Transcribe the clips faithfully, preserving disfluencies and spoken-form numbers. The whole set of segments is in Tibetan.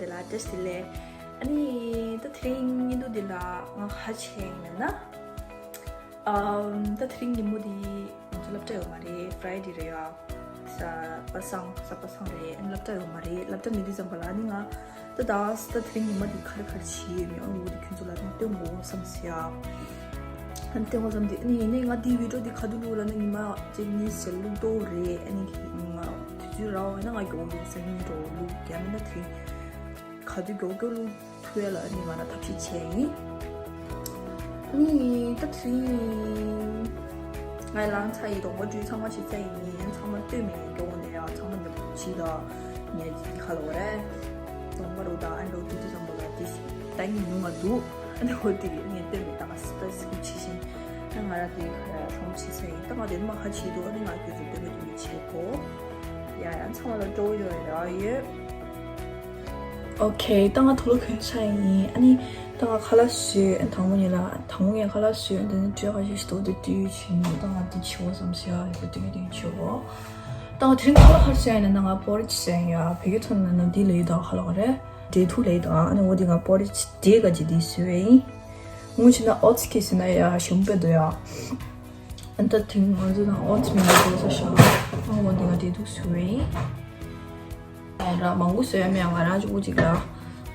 དེ་ལ་བཀྲ་ཤིས་བདེ་ལེགས། ཨ་ནི་ད་དེ་རིང་ཉིན་ཐོ་འདི་ལ་ང་ག་རེ་བྱས་ཡིན་ན། ཨམ། ད་དེ་རིང་ཉིན་མོ་འདི་ང་ཚོ་སློབ་གྲྭ་ཡོད་མ་རེད། Friday རེད་ཡ། གཟའ་པ་སངས་གཟའ་པ་སངས་རེད། ཨ་ནི་སློབ་གྲྭ་ཡོད་མ་རེད། སློབ་གྲྭ་མེད་དུས་ཙམ་པ་ལ་ཨ་ནི་ང་ད་ད་ད་དེ་རིང་ཉི་མ་འདི་ག་རེ་ག་རེ་བྱས་ཡོད་མེད་ཨ་ནི་འོ་འདི་ཁྱོད་ཚོ་ལ་ཨ་ནི་སྟོན་དགོས་བསམ་སོང་ཡ། ཨ་ནི་སྟོན་དགོས་བསམ་དུས་ཨ་ནི་ཡིན་ནའི་ང་འདི་བི་ཌི་ཡོ་འདི་ག་དུས་བླུགས་ལབ་ན་ཉི་མ་གཅིག་གཉིས་ཟེར་བླུགས་ཏོ་རེད། ཨ་ནི་ང་དུས་ཚོད་རག་ཡོད་ན་ང་མགྱོགས་པོ་བླུགས། སང་ཉིན་འགྲོ་བླུགས་ཡང་མིན་ན་དེ་ག་དུས་མགྱོགས་མགྱོགས་བླུགས་ཐུབ་ཡ་ལ་ཨ་ནི་ང་རང་ཐབས་ཤེས་བྱས་ཡིན། ཨ་ནི་ད་དེ་རིང་ངའི་ལངས་ཚར་ཡིན། དོགས་པ་འདྲུད་ཚང་མ་བྱས་ཚར་ཡིན། ཚང་མ་སྟོན་མེད་མགྱོགས་པོ་ནས་ཡ་ཚང་མ་འདི་བྱས་ད་ངས་ཁ་ལོ་རེད། དོགས་པ་རུ་ད་ཨ་འགྲོ་དུས་དུས་ཙམ་པ་ལ་དེ་ད་ཉིན་མོ་ང་འདུག་ཨ་ནི་འོ་དེ་ངས་སྟོན་མེད་ད་ང་སི་ད་སི་ཀིབ་བྱེད་བཞིན། ད་ང་རང་དེ་ཁ་ཡ་ཧྲོམ་བྱེད་ཚར་ཡིན། ད་ང་དེ་ནི་མ་ཁ་བྱེད་འདུག་ཨ་ནི་ང་ཁྱོད་ཚོ་སྟོན་མེད་དུ་མི་བྱེད་གོ། ཡ་ཡ་ཚང་མ་ལ་སྤྲོ་བོ་ཡོད་ར་ཡོད། ཨོ་ཁེ། ད་ང་དུག་ལོག་གྱོན་ཚར་ཡིན། ཨ་ནི་ད་ང་ཁ་ལག་བཟོས། དང་པོ་ཉིད་ལ་དང་པོ་ངས་ཁ་ལག་བཟོས། འདི་ནི་བྲེལ་བ་ཞིག་འདུག་དེ་དུས་ཕྱིན་ནས་ད་ང་འདི་བྱེད་འོ་བསམ་སོང་ཡ། དེ་དུས་དེ་བྱེད་འོ། ད་ང་དེ་རིང་ཁ་ལག་ག་རེ་བཟོས་ཡིན་ན་ང་པོ་རི་ཇི་བཟོས་ཡིན་ཡ། བོད་སྐད་ཐོག་ནས་ན་འདི་ལབ་ཡོད་ད་ཁ་ལག་རེད། འབྲས་ཐུག་ལབ་ཡོད་ད། ཨ་ནི་འོ་འདི་ང་པོ་རི་ཇི་འབྲས་ག་ཅིག་འདི་བཟོས་ཡིན། སྔོན་ཆད་ན་ཨོ་ཚི་ཁེ་ཟེར་ན་ཡ་ཞིམ་པོ་འདུག་ཡ། ཨ་ད་དེང་ང་ཚོ་དང་ཨོ་ཚི་མི་འདུག་ས་ཞིམ་པོ། ཨ་འོ་འདི་ང་འབྲས་ཐུག་བཟོས་ཡིན། ཨ་ར་མང་པོ་བཟོས་ཡ་མེད་ཡ། ང་རང་གཅིག་པུ་གཅིག་ལ་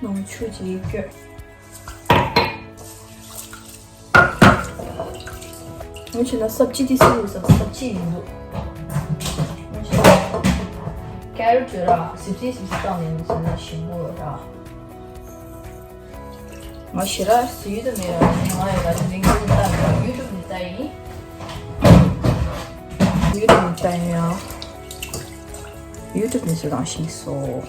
ནང་ཆུ་གཅིག་བསྐོལ། ངས་བྱས་ན་སབ་ཇི་དེ་སིབ་ཡོད་ས་སབ་ཇི་ཡིན་འདུག་ངས་བྱས་ན་ཀེ་རོ་ཊི་ཡོད་ར་སིབ་སིབ་སིབ་སིབ་བཏང་ནས་ཟོས་ན་ཞིམ་པོ་ཡོད་ར། ང་ཞེ་དྲག་ཟོས་ཡོད་དུ་མེད་ར། ང་ཡོད་ལ་དེ་རིང་ཡུ་ཊུབ་ནས་ལྟ་ཡིན། ཡུ་ཊུབ་ནས་ལྟ་ཡིན་ཡ། ཡུ་ཊུབ་ནས་བཟོ་སྟངས་ཤེས་སོང་།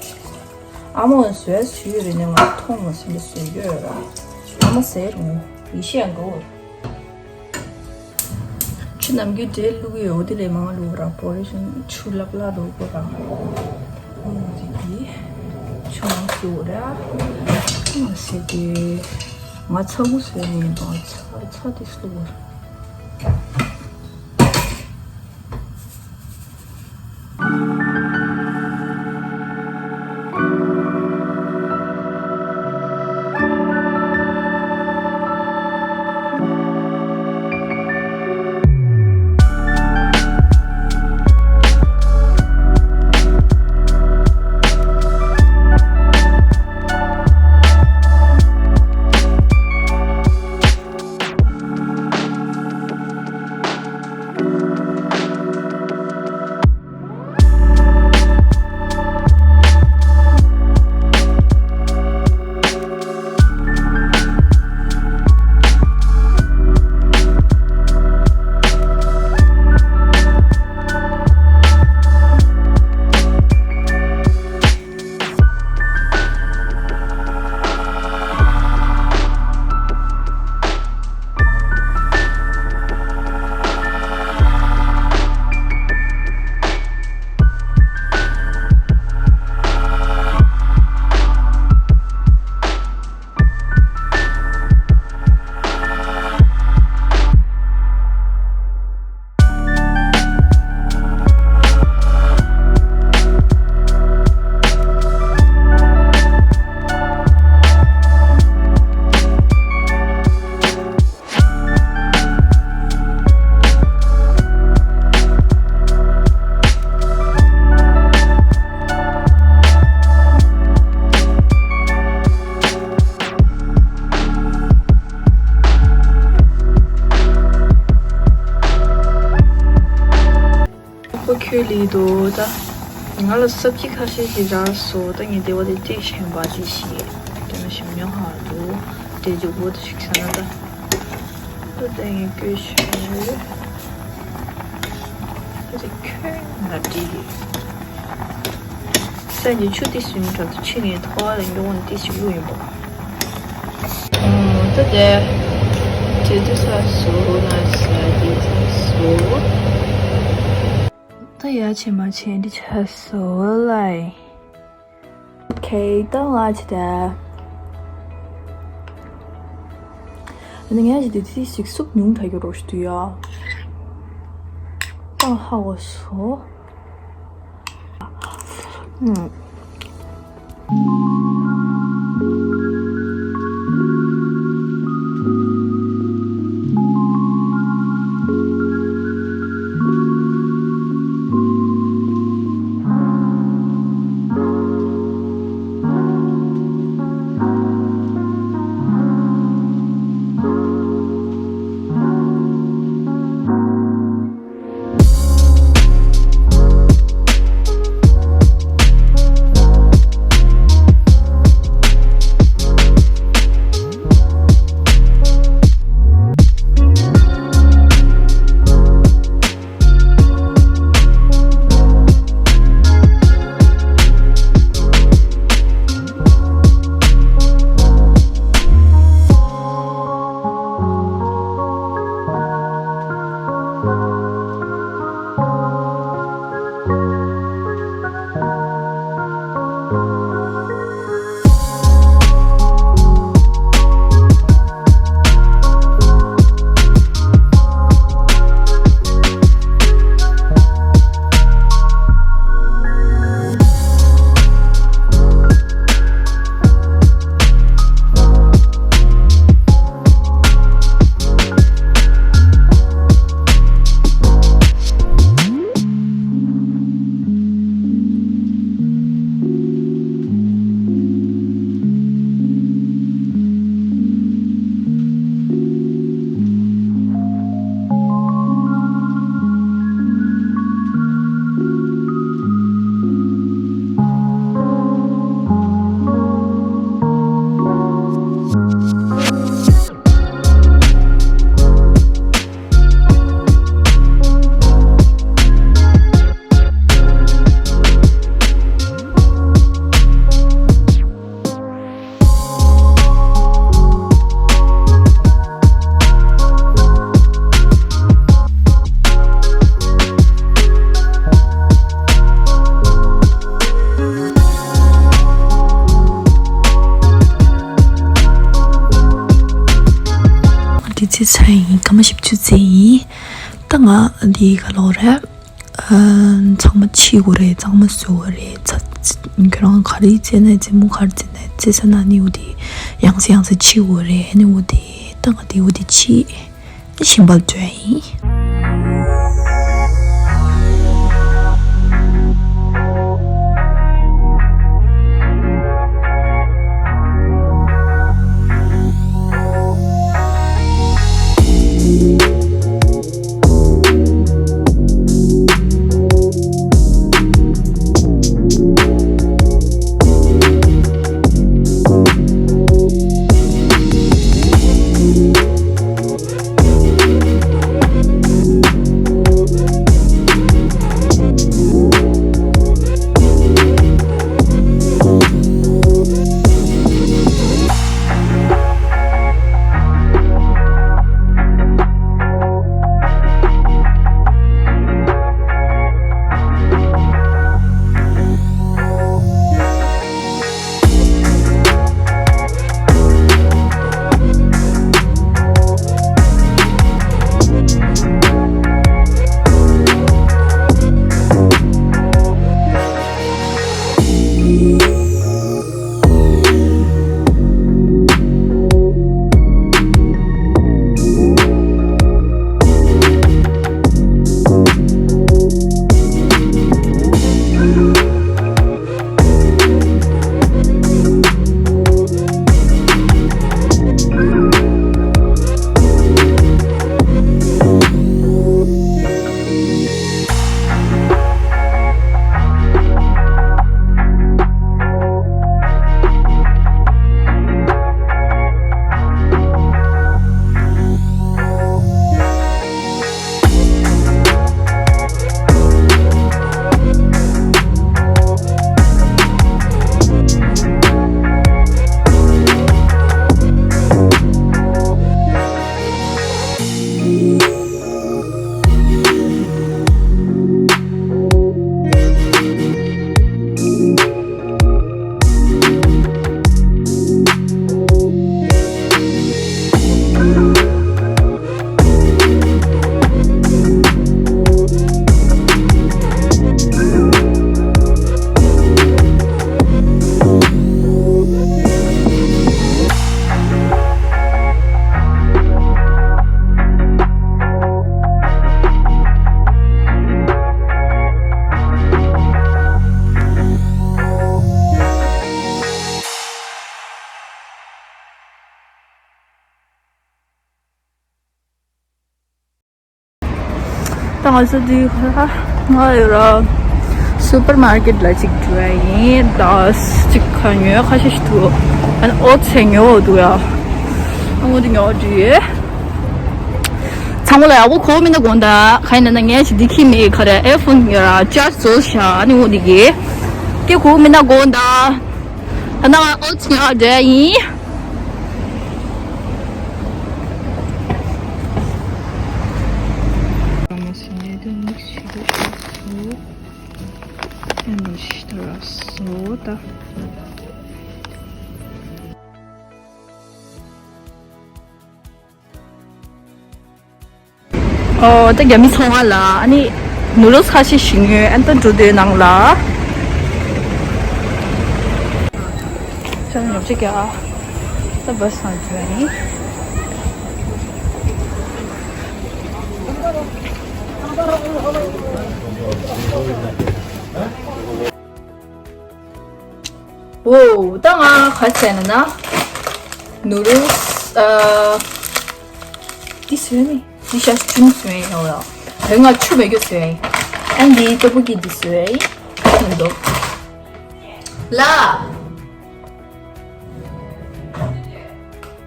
ཨ་མ་བཟོས་བཟོས་རེད་ནས་ང་མཐོང་མ་སོང་ལ་བཟོས་ཡོད་ར། ཨ་མ་ཟེར་རུང་ཡེ་ཤེས་ཡང་འགྲོ། ཆུ་ནམ་རྒྱུན་འབྲས་བླུག་གི་ཡོད་དེ་ལས་མང་བླུག་ར་པོ་རེ་བཞིན་ཆུ་ལབ་ལ་འགྲོ་དགོས་ར། ཨོ་ཟེར་གི་ཆུ་མང་བླུག་ར། ཨོ་ཟེར་གི་ང་ཚ་བོ་ཟེར་ནས་ཡིན་པ་ཚ་ཚ་དེ་བླུག་ར། ཁོ་ཁྱོད་ལི་འདུག་ད། ང་ལ་སབ་ཅི་ཁ་ཤས་ཤིག་རག་སོང་། ད་ངས་དེ་བ་དེ་ཅིག་ཤེས་པ་ཅིག་ཤེས། དེ་ན་ཞིམ་ཉོ་ཧ་འདུག་དེ་ཇོ་བོ་དེ་ཞིག་ས་ན་ད། ད་ད་ངས་བསྐོལ་ཤོག་ད་དེ་ཁྱོད་ང་འདྲི་གི་སང་ཉིན་ཆུ་ཏི་སུན་འགྲོ་དུ་ཕྱི་ནས་ཐོ་བ་ལ་མགྱོགས་ཏི་ཞིག་གཡུག་ཡིན་པ། ད་དེ་དེ་དུ་ས་སོ་ན་ས་དེ་ས་སོ། ད་ཡ་ཆེ་མ་ཆེ་འདི་ཆ་སོ་ལའི། ཁེ་ད་ང་ཆེ་ད། ཨ་ནི་ངས་ཞིག་དེ་དུས་ཞིག་སུབ་ཉུང་ཐག་གི་རོ་ཞིག་དུ་ཡ། ད་ཧ་གོ་སོ། ཨུམ། ཚེ་ཚ་ཡིན། སྐར་མ་བཞི་བཅུ་ཙམ་ཡིན། ད་ང་འདི་ག་ལོ་རེད། ཨ། ཚང་མ་ཕྱིས་དགོས་རེད། གཙང་མ་བཟོ་དགོས་རེད། ཚ། ཁྱོད་རང་ག་རེ་བྱས་ན་རྩེད་མོ་ག་རེ་བྱས་ན་རྩེད་ས་ན་ནི་འོ་དེ་ཡང་སེ་ཡང་སེ་ཕྱིས་དགོས་རེད། ཨ་ནི་འོ་དེ་ད་ང་དེ་འོ་དེ་ཕྱིས་ཞིམ་པ་འདོན་ཡིན། ད་ང་ཚོ་འདི་ཁ་ང་ཡོད་ར། སུ་པར་མར་ཀེཊ་ལ་ཅིག་འགྲོ་ཡ་ཡིན། ད་ཅིག་ཁ་ཉོ་ཁ་ཤས་ཤིག་འདུག་ཨ་ནི་ཨོ་ཚེ་ཉོ་འདུག་ཡ། ཨ་ངོ་འདི་ཉོ་འདྲི་ཡེ། ཚང་མ་ལ་ཡག་པོ་གོ་མིན་ན་དགོངས་དག་ག་ཡིན་ན་ན་ངས་ཅིག་འདི་ཁྱི་མེད་ག་རེ་ཨེ་ཕོན་ཡོད་ར་ཅར་བཟོ་བྱ། ཨ་ནི་ངོ་འདི་གི་ཀྱེ་གོ་མིན་ན་དགོངས་དག་ད་ནང་ཨོ་ཚེ་ཉོ་འདྲི་ཡ་ཡིན། ཨོ། ད་རྒྱ་མི་ཚོང་བ་ལ་ཨ་ནི་ནུ་རོ་ཁ་ཤས་ཤིག་ཉོས། ཨན་ཏོ་འགྲོ་དུས་ནང་ལ། ཅང་ཉོབ་ཅིག་ཀྱང་ད་བས་སང་ཁྱོད་ནི། ཨོ། ད་ང་ག་ཚད་ན་ན། ནུ་རོ། ཨ། འདི་བཟོས་ནི། འདི་ཤ་ཆུང་བཟོས་ཡོད་ཡ། དེ་ང་ཆུ་མེད་རྒྱུ་བཟོས་ཡ། ཨ་འདི་ལྟ་བུ་གི་འདི་བཟོས་ཡ། ཁྱོད་འདུག་ལ།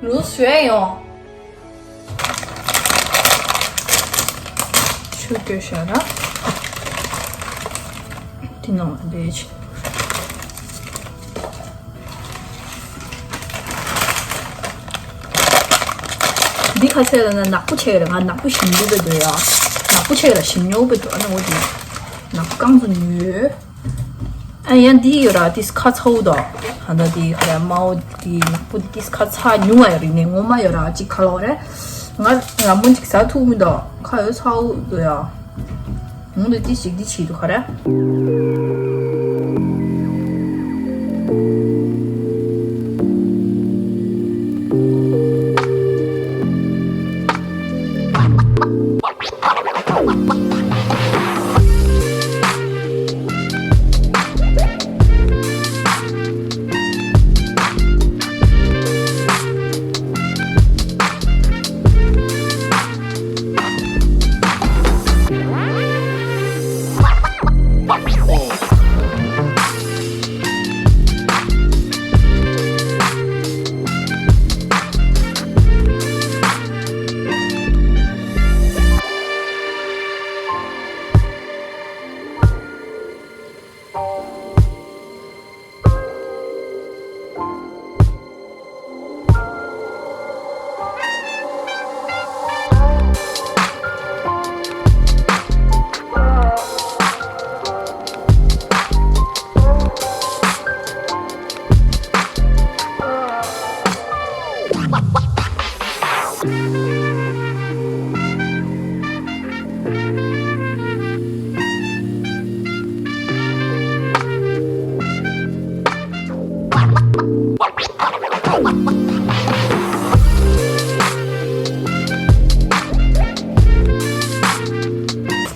ནུ་རོ་བཟོས་ཡོང་། ཆུ་སྐྱོ་ཤ་ར། དེ་ནང་ལ་འབེལ་ཆེ། འདི་ཁ་ཚད་ལ་ན་ནག་པོ་ཆེ་ར། ང་ནག་པོ་ཞིམ་འདུག་པའི་འདུག་ཡ། ནག་པོ་ཆེ་ར་ཞིམ་ཉོ་པའི་འདུག་ཨ་ན་འོ་དེ་ནག་པོ་གང་ཚོ་ཉོས། ཨ་ཡང་འདི་ཡོད་ར། ཏིས་ཁ་ཚ་བོ་དང་། ཧ་ད་འདི་ཧ་ར་དམར་བོ་འདི་ནག་པོ་འདི་ཏིས་ཁ་ཚ་ཉུང་བ་ཡོད་རིག་ནས་ངོ་མ་ཡོད་ར་ཅིག་ཁ་ལོ་རེད། ང་རང་མོ་ཅིག་ཟ་ཐུབ་མི་འདུག་ཁ་ཡོད་ཚ་འུ་འདུག་ཡ། ངུ་འདུག་ཏི་ཞིག་འདི་བྱེད་འདུག་ག་རེ།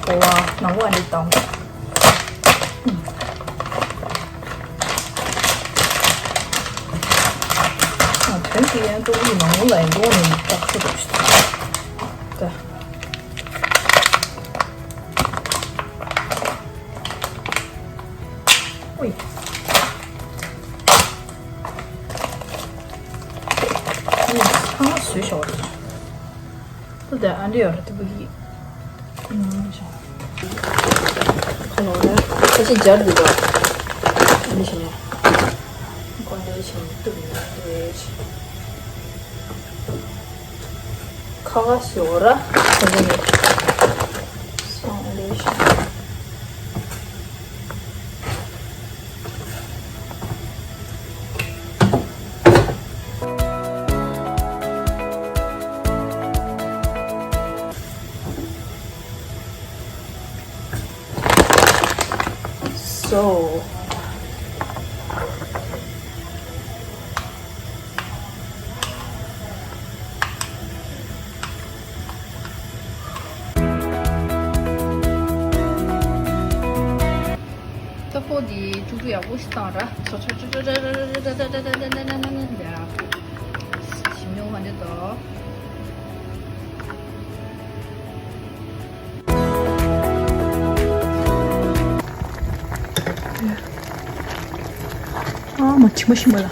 ཨོ་ཝ། ནང་པ་འདི་དང་། ཨ། དོན་གྱི་ཡན་ཏོག་གི་ནང་ལ་ཡིན་འགྲོ་ནས་བཏགས་ཆོག་ཆོག་ཞིག་ད། ཨོའི། ཨ་ནི་ཚང་མ་བཟོས་བཞག་པ་རེད། ཏུ་དེ་ཨ་འདྲ་ཡོད་རེད་ཏུ་བུ་གི། ཁོ་ལོ་རེད། ཁ་ཤས་སྦྱར་འདུག་ག་ཨ་ནི་བྱས་ནས། ཁོ་འདྲ་བྱས་ནས་ཏུ་བུ་རེད། ཁ་ཁ་ཟོ་ར། ཁོ་འདྲ་ནས། སོང་ཨ་འདྲ་བྱས། So. ཐབ་ཀོ་འདི་བཅུག་བཅུག་ཡག་པོ་ཞིག་བཏང་ར། ཆོ་ཆོ་ཆོ་ཆོ་ཆོ་ཆོ་ཆོ་ཆོ་ཆོ་ཆོ་ཆོ་ཆོ། ཞིམ་ཉོ་མ་འདི་དོ། ཨ་མ་ཆི་མ་ཤི་མ་ལ།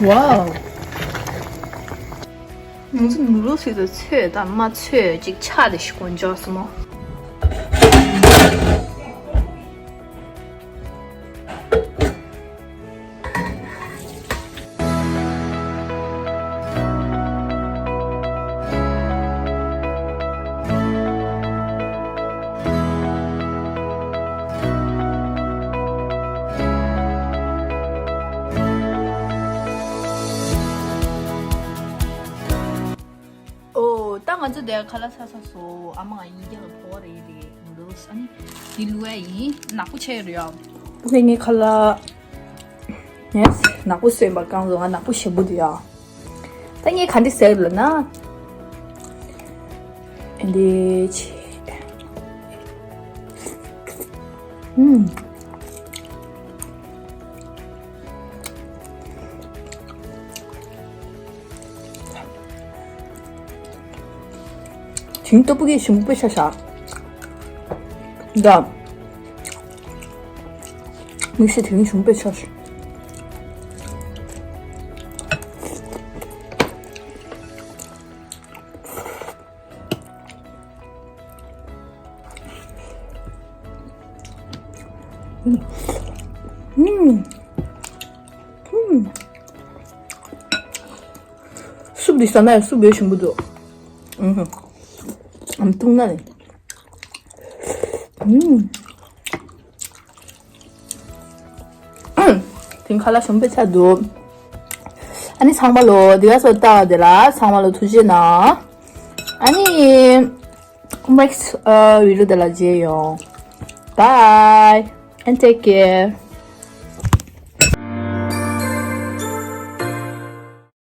ཝའོ། ང་ཚོ་ནུ་རོ་སི་དང་ཚོས་དང་མ་ཚོས་ཅིག་ཆ་དེ་ཞིག་གོན་འཇོག་སི་མོ། ཨོ། ད་ང་ཚོ་དེ་ཁ་ལག་ཟ་ཚར་སོང་། ཨ་མ་ང་ཡིན་རྒྱ་ལ་ཕོ་བ་རེད་རེད་ནུ་རོ་སི། ཨ་ནི་དེ་བླུགས་ཡ་ཡིན། ནག་པོ་ཆགས་ཡོད་རེད་ཡ། ངས་ངའི་ཁ་ལག་ངས་ནག་པོ་བཟོས་པ་གང་རུང་ང་ནག་པོ་ཞེ་པོ་འདུག་ཡ། ད་ངས་ག་འདྲ་ཟས་ལ་ན། ཨེ་འདི་ཆེ། ཨུམ། དེང་ལྟ་བུ་གི་ཞིམ་པོ་ཆ་ཤག་ད། མིག་ཤེལ་དེ་རིང་ཞིམ་པོ་ཆ་ཤག་ཨུམ། ཨུམ། སུབ་འདི་ཟ་ན་ཡང་སུབ་ཡོད་ཞིམ་པོ་འདུག་ཨུམ། ཨམ་བཏུང་ན་ནི། ཨུམ། དེང་ཁ་ལག་ཞིམ་པོ་ཆགས་འདུག་ཨ་ནི་ཚང་མ་ལོ་འདི་ག་ཚོད་ལྟ་བ་དེ་ལ་ཚང་མ་ལོ་ཐུགས་རྗེ་གནང་། ཨ་ནི་next video དེ་ལ་མཇལ་ཡོང་། Bye and take care.